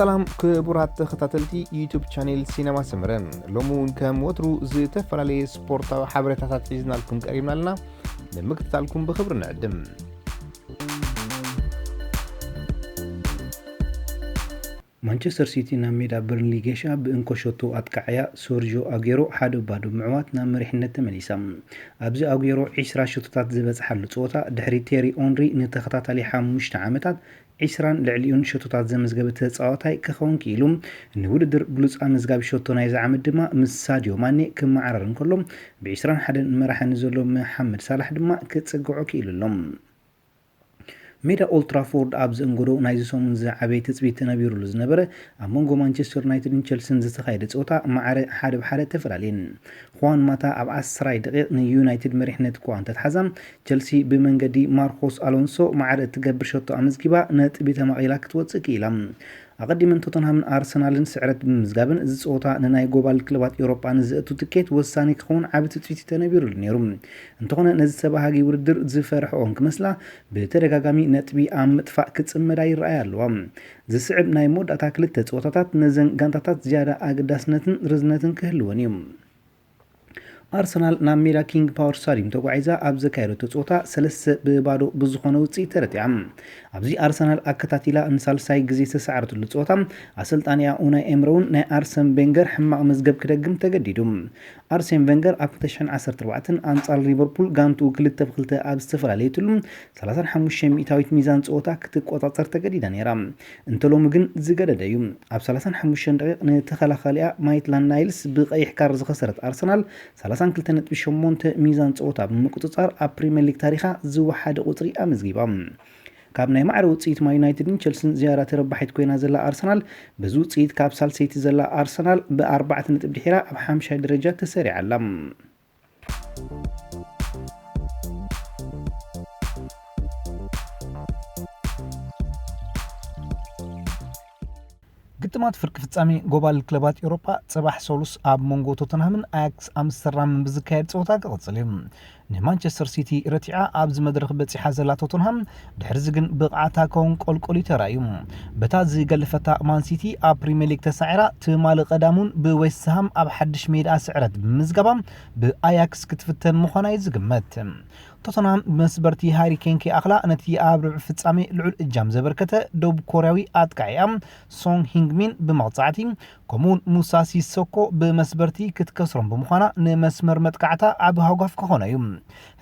ሰላም ክቡራት ተኸታተልቲ ዩቱብ ቻኔል ሲነማ ሰመረ፣ ሎሚ እውን ከም ወትሩ ዝተፈላለየ ስፖርታዊ ሓበሬታታት ሒዝናልኩም ቀሪብና ኣለና። ንምክትታልኩም ብኽብሪ ንዕድም። ማንቸስተር ሲቲ ናብ ሜዳ በርንሊ ጌሻ ብእንኮ ሸቶ ኣጥቃዕያ። ሶርጆ ኣጌሮ ሓደ ባዶ ብምዕዋት ናብ መሪሕነት ተመሊሳ። ኣብዚ ኣጌሮ ዒስራ ሸቶታት ዝበጽሓሉ ጸወታ፣ ድሕሪ ቴሪ ኦንሪ ንተኸታታሊ ሓሙሽተ ዓመታት ዒስራን ልዕሊኡን ሸቶታት ዘመዝገበ ተጻዋታይ ክኸውን ክኢሉ፣ ንውድድር ብሉጽ ኣመዝጋቢ ሸቶ ናይዚ ዓመት ድማ ምስ ሳድዮ ማኔ ክመዓረር እንከሎ፣ ብ ዒስራን ሓደን መራሒ ንዘሎ መሓመድ ሳላሕ ድማ ክጽግዖ ክኢሉ ኣሎ። ሜዳ ኦልትራፎርድ ኣብ ዘእንገዶ ናይዚ ሰሙን ዝዓበየ ትጽቢት ተነቢሩሉ ዝነበረ፣ ኣብ መንጎ ማንቸስተር ዩናይትድን ቸልሲን ዝተኻየደ ጸወታ ማዕረ ሓደ ብ ሓደ ተፈላለየን። ኹዋን ማታ ኣብ ዓስራይ ደቂቕ ንዩናይትድ መሪሕነት እኳ እንተትሓዛ፣ ቸልሲ ብመንገዲ ማርኮስ ኣሎንሶ ማዕረ እትገብር ሸቶ ኣመዝጊባ ነጥቢ ተማቒላ ክትወጽእ ክኢላ። ኣቐዲመን ቶተንሃምን ኣርሰናልን ስዕረት ብምምዝጋበን፣ እዚ ጸወታ ንናይ ጎባል ክለባት ኤውሮጳ ንዘእቱ ትኬት ወሳኒ ክኸውን ዓቢ ትጽቢት ተነቢሩሉ ነይሩ። እንተኾነ፣ ነዚ ተባሃጊ ውድድር ዝፈርሕኦ እንክመስላ፣ ብተደጋጋሚ ነጥቢ ኣብ ምጥፋእ ክጽመዳ ይረኣያ ኣለዋ። ዝስዕብ ናይ መወዳእታ ክልተ ጸወታታት ነዘን ጋንታታት ዝያዳ ኣገዳስነትን ርዝነትን ክህልወን እዩ። ኣርሰናል ናብ ሜዳ ኪንግ ፓወር ስታዲየም ተጓዒዛ ኣብ ዘካየደቶ ጸወታ ሰለስተ ብባዶ ብዝኾነ ውጽኢት ተረቲዓ። ኣብዚ ኣርሰናል ኣከታቲላ ንሳልሳይ ግዜ ዝተሰዓረትሉ ጸወታ፣ ኣሰልጣኒኣ ኡናይ ኤምረ እውን ናይ ኣርሰን ቬንገር ሕማቕ መዝገብ ክደግም ተገዲዱ። ኣርሴን ቬንገር ኣብ ክልተ ሽሕን ዓሰርተ ኣርባዕተን ኣንጻር ሊቨርፑል ጋንትኡ ክልተ ብ ክልተ ኣብ ዝተፈላለየትሉ ሰላሳን ሓሙሽተ ሚእታዊት ሚዛን ጸወታ ክትቆጻጸር ተገዲዳ ነይራ። እንተ ሎሚ ግን ዝገደደ እዩ። ኣብ ሰላሳን ሓሙሽተን ደቂቕ ንተኸላኻሊኣ ማይትላንድ ናይልስ ብቐይሕ ካርድ ዝኸሰረት ኣርሰናል፣ ሰላሳን ክልተ ነጥቢ ሸሞንተ ሚዛን ጸወታ ብምቁጽጻር ኣብ ፕሪምየር ሊግ ታሪኻ ዝወሓደ ቁጽሪ ኣመዝጊባ። ካብ ናይ ማዕረ ውጽኢት ማን ዩናይትድን ቸልሲን ዝያዳ ተረባሒት ኮይና ዘላ ኣርሰናል፣ በዚ ውጽኢት ካብ ሳልሰይቲ ዘላ ኣርሰናል ብኣርባዕተ ነጥቢ ድሒራ ኣብ ሓምሻይ ደረጃ ተሰሪዓ ኣላ። ግጥማት ፍርቂ ፍጻሜ ጎባል ክለባት ኤውሮጳ ጽባሕ ሰሉስ ኣብ መንጎ ቶተንሃምን ኣያክስ ኣምስተርዳምን ብዝካየድ ጸወታ ክቕጽል እዩ። ንማንቸስተር ሲቲ ረቲዓ ኣብዚ መድረኽ በጺሓ ዘላ ቶተንሃም፣ ድሕሪዚ ግን ብቕዓታ ከንቆልቁል እዩ ተራእዩ። በታ ዝገለፈታ ማን ሲቲ ኣብ ፕሪምየር ሊግ ተሳዒራ፣ ትማሊ ቀዳም እውን ብዌስትሃም ኣብ ሓድሽ ሜዳ ስዕረት ብምምዝጋባ ብኣያክስ ክትፍተን ምዃና እዩ ዝግመት። ቶተንሃም ብመስበርቲ ሃሪ ኬን ከይኣኽላ፣ ነቲ ኣብ ርብዒ ፍጻሜ ልዑል እጃም ዘበርከተ ደቡብ ኮርያዊ ኣጥቃዒኣ ሶንግ ሂንግሚን ብመቕጻዕቲ፣ ከምኡውን ሙሳ ሲሶኮ ብመስበርቲ ክትከስሮም ብምዃና፣ ንመስመር መጥቃዕታ ዓቢ ሃጓፍ ክኾኖ እዩ።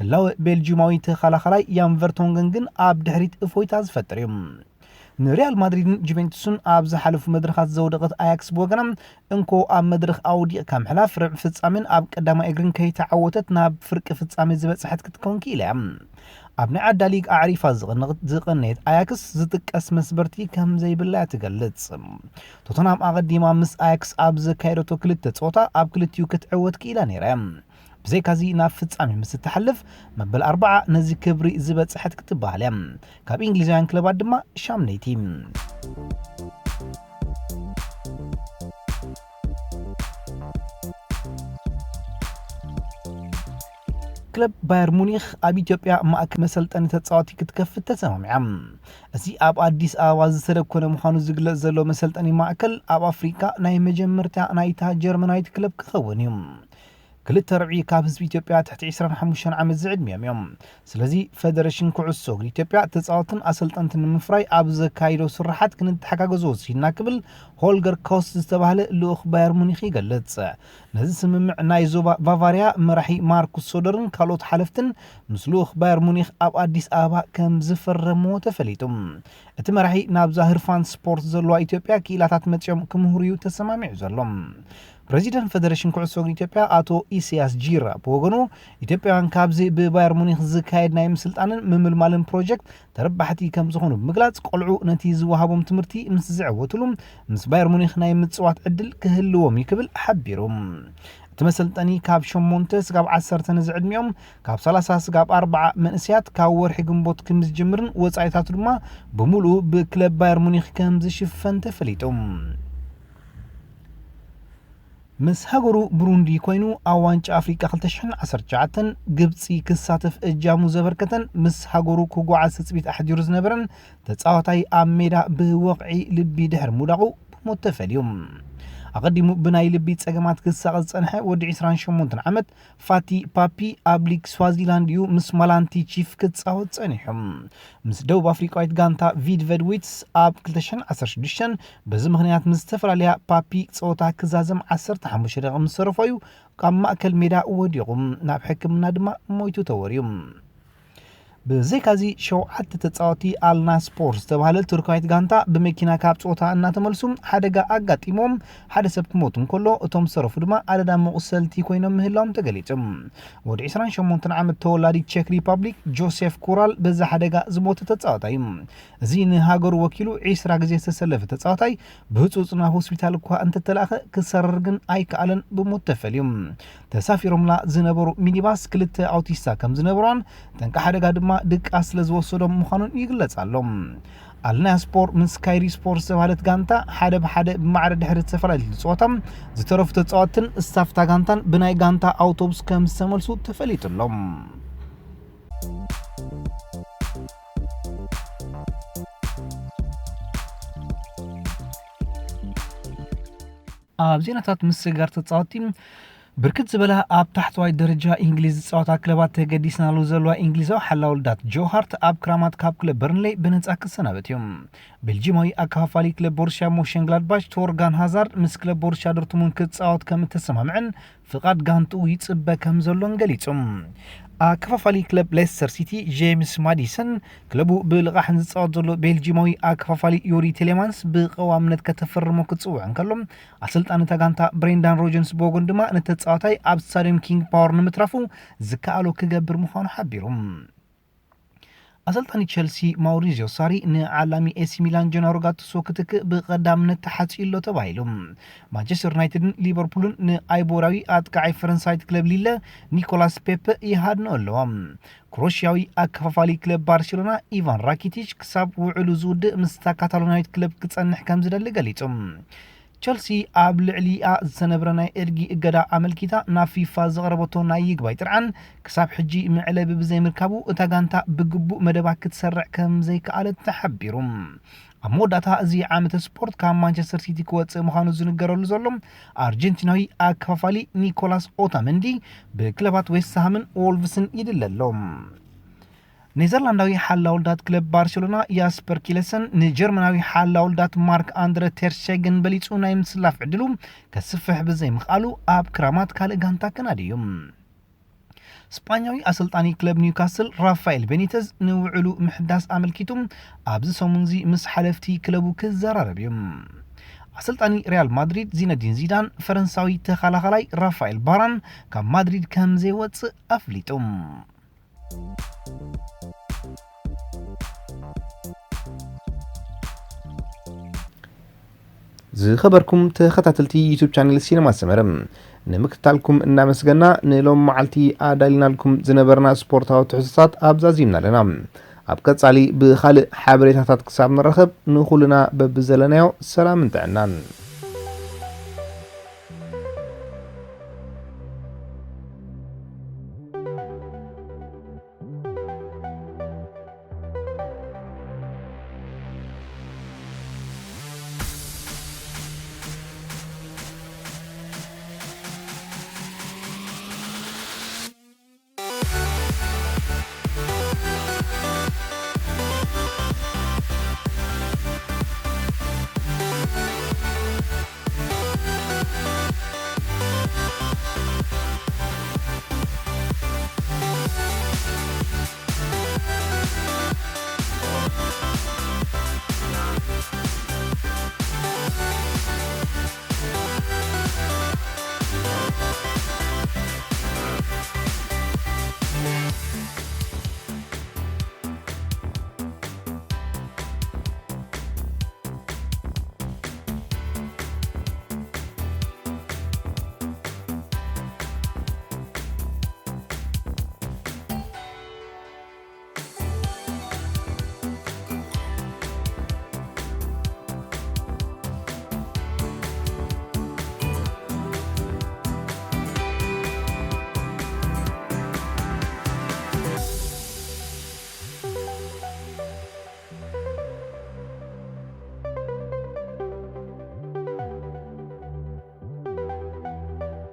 ህላወ ቤልጂማዊ ተኸላኻላይ ያን ቨርቶንገን ግን ኣብ ድሕሪት እፎይታ ዝፈጥር እዩ። ንሪያል ማድሪድን ጁቬንቱስን ኣብ ዝሓለፉ መድረኻት ዘውደቐት ኣያክስ ብወገና፣ እንኮ ኣብ መድረኽ ኣውዲቕካ ምሕላፍ ርብዒ ፍጻሜን ኣብ ቀዳማይ እግርን ከይተዓወተት ናብ ፍርቂ ፍጻሜ ዝበጽሐት ክትከውን ክኢላ እያ። ኣብ ናይ ዓዳ ሊግ ኣዕሪፋ ዝቕንቕ-፣ ዝቐነየት ኣያክስ ዝጥቀስ መስበርቲ ከም ዘይብላ እያ ትገልጽ። ቶተንሃም ኣቐዲማ ምስ ኣያክስ ኣብ ዘካየደቶ ክልተ ጸወታ ኣብ ክልቲኡ ክትዕወት ክኢላ ነይራ እያ። ብዘይካዚ ናብ ፍጻሜ ምስ እትሓልፍ መበል ኣርባዓ ነዚ ክብሪ ዝበጽሐት ክትበሃል እያ። ካብ እንግሊዛውያን ክለባት ድማ ሻምነይቲ። ክለብ ባየር ሙኒኽ ኣብ ኢትዮጵያ ማእከል መሰልጠኒ ተጻወቲ ክትከፍት ተሰማሚዓ። እዚ ኣብ ኣዲስ ኣበባ ዝተደኮነ ምዃኑ ዝግለጽ ዘሎ መሰልጠኒ ማእከል ኣብ ኣፍሪቃ ናይ መጀመርታ ናይታ ጀርመናዊት ክለብ ክኸውን እዩ። ክልተ ርብዒ ካብ ህዝቢ ኢትዮጵያ ትሕቲ ዕስራን ሓሙሽተን ዓመት ዝዕድሚኦም እዮም። ስለዚ ፈደረሽን ኩዕሶ እግሪ ኢትዮጵያ ተጻወትን ኣሰልጠንትን ንምፍራይ ኣብ ዘካይዶ ስራሓት ክንተሓጋገዝ ወሲድና ክብል ሆልገር ኮስት ዝተባህለ ልኡኽ ባየር ሙኒኽ ይገልጽ። ነዚ ስምምዕ ናይ ዞባ ባቫርያ መራሒ ማርኩስ ሶደርን ካልኦት ሓለፍትን ምስ ልኡኽ ባየር ሙኒኽ ኣብ ኣዲስ ኣበባ ከም ዝፈረምዎ ተፈሊጡ። እቲ መራሒ ናብዛ ህርፋን ስፖርት ዘለዋ ኢትዮጵያ ክኢላታት መጺኦም ክምህሩ እዩ ተሰማሚዑ ዘሎ። ፕረዚደንት ፈደረሽን ኩዕሶ እግሪ ኢትዮጵያ ኣቶ ኢሳያስ ጂራ ብወገኑ፣ ኢትዮጵያውያን ካብዚ ብባየር ሙኒክ ዝካየድ ናይ ምስልጣንን ምምልማልን ፕሮጀክት ተረባሕቲ ከም ዝኾኑ ብምግላጽ፣ ቆልዑ ነቲ ዝወሃቦም ትምህርቲ ምስ ዝዕወትሉ ምስ ባየር ሙኒክ ናይ ምጽዋት ዕድል ክህልዎም እዩ ክብል ሓቢሩ። እቲ መሰልጠኒ ካብ ሸሞንተ ስጋብ ዓሰርተ ንዝዕድሚኦም፣ ካብ ሰላሳ ስጋብ ኣርባዓ መንእሰያት ካብ ወርሒ ግንቦት ከም ዝጅምርን ወጻኢታቱ ድማ ብምሉኡ ብክለብ ባየር ሙኒክ ከም ዝሽፈን ተፈሊጡ። ምስ ሃገሩ ብሩንዲ ኮይኑ ኣብ ዋንጫ ኣፍሪቃ ክልተ ሽሕን ዓሰርተ ትሽዓተን ግብጺ ክሳተፍ እጃሙ ዘበርከተን ምስ ሃገሩ ክጓዓዝ ትጽቢት ኣሕዲሩ ዝነበረን ተጻዋታይ ኣብ ሜዳ ብወቕዒ ልቢ ድሕሪ ምውዳቑ ሞት ተፈልዩ። ኣቐዲሙ ብናይ ልቢ ጸገማት ክሳቐ ዝጸንሐ ወዲ ዕስራን ሸሞንተን ዓመት ፋቲ ፓፒ ኣብ ሊግ ስዋዚላንድ እዩ ምስ ማላንቲ ቺፍ ክጻወት ጸኒሑ። ምስ ደቡብ ኣፍሪቃዊት ጋንታ ቪድቨድ ዊትስ ኣብ ክልተ ሽሕን ዓሰርተ ሽዱሽተን በዚ ምኽንያት ምስ ዝተፈላለያ ፓፒ ጸወታ ክዛዘም ዓሰርተ ሓሙሽተ ደቂቕ ምስ ተረፎ እዩ ካብ ማእከል ሜዳ ወዲቑ፣ ናብ ሕክምና ድማ ሞይቱ ተወርዩ። ብዘይካዚ ሸውዓተ ተጻወቲ ኣልናስፖር ዝተባህለ ቱርካዊት ጋንታ ብመኪና ካብ ጸወታ እናተመልሱ ሓደጋ ኣጋጢሞም ሓደ ሰብ ክሞት እንከሎ እቶም ዝተረፉ ድማ ኣደዳ መቑሰልቲ ኮይኖም ምህላዎም ተገሊጹ። ወዲ ዕስራን ሸሞንተን ዓመት ተወላዲ ቸክ ሪፓብሊክ ጆሴፍ ኩራል በዚ ሓደጋ ዝሞተ ተጻዋታይ እዩ። እዚ ንሃገሩ ወኪሉ ዕስራ ግዜ ዝተሰለፈ ተጻዋታይ ብህጹጽ ናብ ሆስፒታል እኳ እንተተላእኸ ክሰርር ግን ኣይከኣለን ብሞት ተፈልዩ። ተሳፊሮምላ ዝነበሩ ሚኒባስ ክልተ ኣውቲስታ ከም ዝነበሯን ጠንቂ ሓደጋ ድማ ድቃስ ስለ ዝወሰዶም ምዃኑን ይግለጽ ኣሎ። ኣልናያ ስፖር ምስ ካይሪ ስፖር ዝተባህለት ጋንታ ሓደ ብሓደ ብማዕረ ድሕሪ ዝተፈላለዩ ጸወታ ዝተረፉ ተጻወትን ስታፍታ ጋንታን ብናይ ጋንታ ኣውቶቡስ ከም ዝተመልሱ ተፈሊጡ ኣሎ። ኣብ ዜናታት ምስግጋር ተጻወቲ ብርክት ዝበላ ኣብ ታሕተዋይ ደረጃ እንግሊዝ ዝጻወታ ክለባት ተገዲስናሉ ዘለዋ እንግሊዛዊ ሓላውልዳት ጆሃርት ኣብ ክራማት ካብ ክለብ በርንሌይ ብነጻ ክሰናበት እዩ። ቤልጂማዊ ኣከፋፋሊ ክለብ ቦሩሲያ ሞሸንግላድባሽ ቶርጋን ሃዛርድ ምስ ክለብ ቦሩሲያ ዶርትሙንድ ክጻወት ከም እተሰማምዐን ፍቓድ ጋንትኡ ይጽበ ከም ዘሎን ገሊጹ። ኣከፋፋሊ ክለብ ሌስተር ሲቲ ጄምስ ማዲሰን ክለቡ ብልቓሕን ዝጻወት ዘሎ ቤልጂማዊ ኣከፋፋሊ ዮሪ ቴሌማንስ ብቐዋምነት ከተፈርሞ ክጽውዕ እንከሎ ኣሰልጣኒ እታ ጋንታ ብሬንዳን ሮጀርስ ቦጎን ድማ ነቲ ተጻዋታይ ኣብ ስታድዮም ኪንግ ፓወር ንምትራፉ ዝከኣሎ ክገብር ምዃኑ ሓቢሩ። ኣሰልጣኒ ቸልሲ ማውሪዚዮ ሳሪ ንዓላሚ ኤሲ ሚላን ጀናሮ ጋቱሶ ክትክእ ብቐዳምነት ተሓጽዩ ኣሎ ተባሂሉ። ማንቸስተር ዩናይትድን ሊቨርፑልን ንኣይቦራዊ ኣጥቃዓይ ፈረንሳይት ክለብ ሊለ ኒኮላስ ፔፐ ይሃድኖ ኣለዎ። ክሮሽያዊ ኣከፋፋሊ ክለብ ባርሴሎና ኢቫን ራኪቲች ክሳብ ውዕሉ ዝውድእ ምስታ ካታሎናዊት ክለብ ክጸንሕ ከም ዝደሊ ገሊጹ። ቸልሲ ኣብ ልዕሊኣ ዝተነብረ ናይ እድጊ እገዳ ኣመልኪታ ናብ ፊፋ ዘቕረበቶ ናይ ይግባይ ጥርዓን ክሳብ ሕጂ መዕለቢ ብዘይምርካቡ እታ ጋንታ ብግቡእ መደባ ክትሰርዕ ከም ዘይከኣለት ተሓቢሩ። ኣብ መወዳእታ እዚ ዓመተ ስፖርት ካብ ማንቸስተር ሲቲ ክወጽእ ምዃኑ ዝንገረሉ ዘሎ ኣርጀንቲናዊ ኣከፋፋሊ ኒኮላስ ኦታመንዲ ብክለባት ዌስትሃምን ዎልቭስን ይድለ ኣሎ። ኔዘርላንዳዊ ሓላውልዳት ክለብ ባርሴሎና ያስፐር ኪለሰን ንጀርመናዊ ሓላውልዳት ማርክ ኣንድረ ቴርሸግን በሊጹ ናይ ምስላፍ ዕድሉ ከስፍሕ ብዘይምኽኣሉ ኣብ ክራማት ካልእ ጋንታ ክናዲ እዩ። ስጳኛዊ ኣሰልጣኒ ክለብ ኒውካስል ራፋኤል ቤኒተዝ ንውዕሉ ምሕዳስ ኣመልኪቱ ኣብዚ ሰሙንዚ ምስ ሓለፍቲ ክለቡ ክዘራረብ እዩ። ኣሰልጣኒ ሪያል ማድሪድ ዚነዲን ዚዳን ፈረንሳዊ ተኸላኸላይ ራፋኤል ባራን ካብ ማድሪድ ከም ዘይወጽእ ኣፍሊጡ። ዝኸበርኩም ተኸታተልቲ ዩቱብ ቻነል ሲነማ ሰመረ ንምክትታልኩም እናመስገና ንሎም መዓልቲ ኣዳሊናልኩም ዝነበርና ስፖርታዊ ትሕዝቶታት ኣብዛዚምና ኣለና። ኣብ ቀጻሊ ብኻልእ ሓበሬታታት ክሳብ ንረኸብ ንኹልና በብዘለናዮ ሰላምን ጥዕናን።